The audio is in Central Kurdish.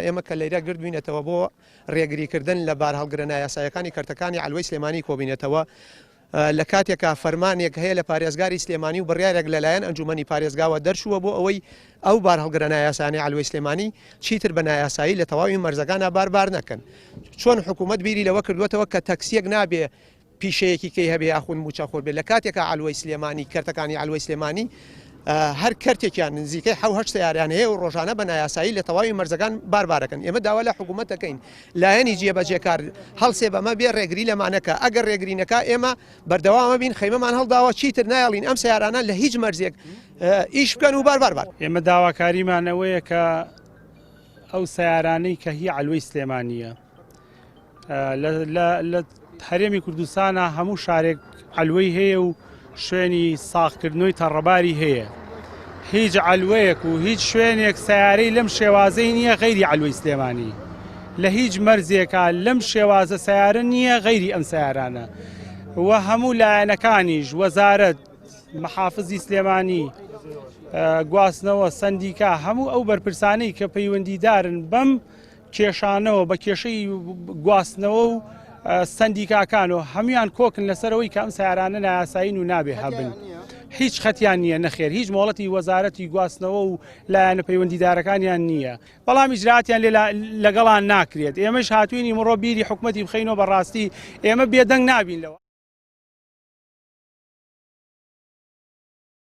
ئێمە کە لەیرە گردبوینەتەوە بۆ رێگریکردن لە بارهەڵگرە نایاساییەکانی کەرتەکانی عەلوەی سلێمانی کۆبینەتەوە، لە کاتێکا فەرمانێک هەیە لە پارێزگاری سلێمانی و بڕیارێک لەلایەن ئەنجومەنی پارێزگاوە دەرچووە بۆ ئەوەی ئەو بارهەڵگرە نایاسایانەی عەلوەی سلێمانی چیتر بە نایاسایی لە تەواوی مەرزەکانا بار بار نەکەن. چۆن حکومەت بیری لەوە کردووەتەوە کە تەکسیەک نابێ پیشەیەکی کەی هەبێ یاخود مووچەخۆر بێت لە کاتێکا عەلوەی سلێمانی کەرتەکانی عەلوەی سلێمانی هەر کەرتێکیان نزیکەی حەو هەشت سەیارەیان هەیە و ڕۆژانە بە نایاسایی لە تەواوی مەرزەکان بار بارەکەن ئێمە داوا لە حکوومەت دەکەین لایەنی جێبەجێکار هەڵسێ بەمە بێ ڕێگری لەمانەکە ئەگەر ڕێگری نەکا ئێمە بەردەوامە بین خەیمەمان هەڵداوە چیتر نایەڵین ئەم سەیارانە لە هیچ مەرزێک ئیش بکەن و بار بار بار. ئێمە داواکاریمان ئەوەیە کە ئەو سەیارانەی کە هی عەلوەی سلێمانییە لە هەرێمی کوردستانە هەموو شارێک عەلوەی هەیە و شوێنی ساغکردنەوەی تەڕەباری هەیە هیچ عەلوەیەک و هیچ شوێنێک سیارەی لەم شێوازەی نییە غەیری عەلوەی سلێمانی لە هیچ مەرزێکا لەم شێوازە سیارە نییە غەیری ئەم سیارانە و هەموو لایەنەکانیش وەزارەت محافزی سلێمانی گواستنەوە سندیکا هەموو ئەو بەرپرسانەی کە پەیوەندیدارن بەم کێشانەوە بە کێشەی گواستنەوە و سەندیکاکان و هەمویان کۆکن لەسەرەوەی کە ئەم سیارانە نایاسایین و نابێ هەبن هیچ خەتیان نییە نەخێر هیچ مۆڵەتی وەزارەتی گواستنەوە و لایەنە پەیوەندیدارەکانیان نییە بەڵام ئیجراتیان لێ لەگەڵان ناکرێت ئێمەش هاتوینی مڕۆ بیری حکومەتی بخەینەوە بەڕاستی ئێمە بێدەنگ نابین لەوە.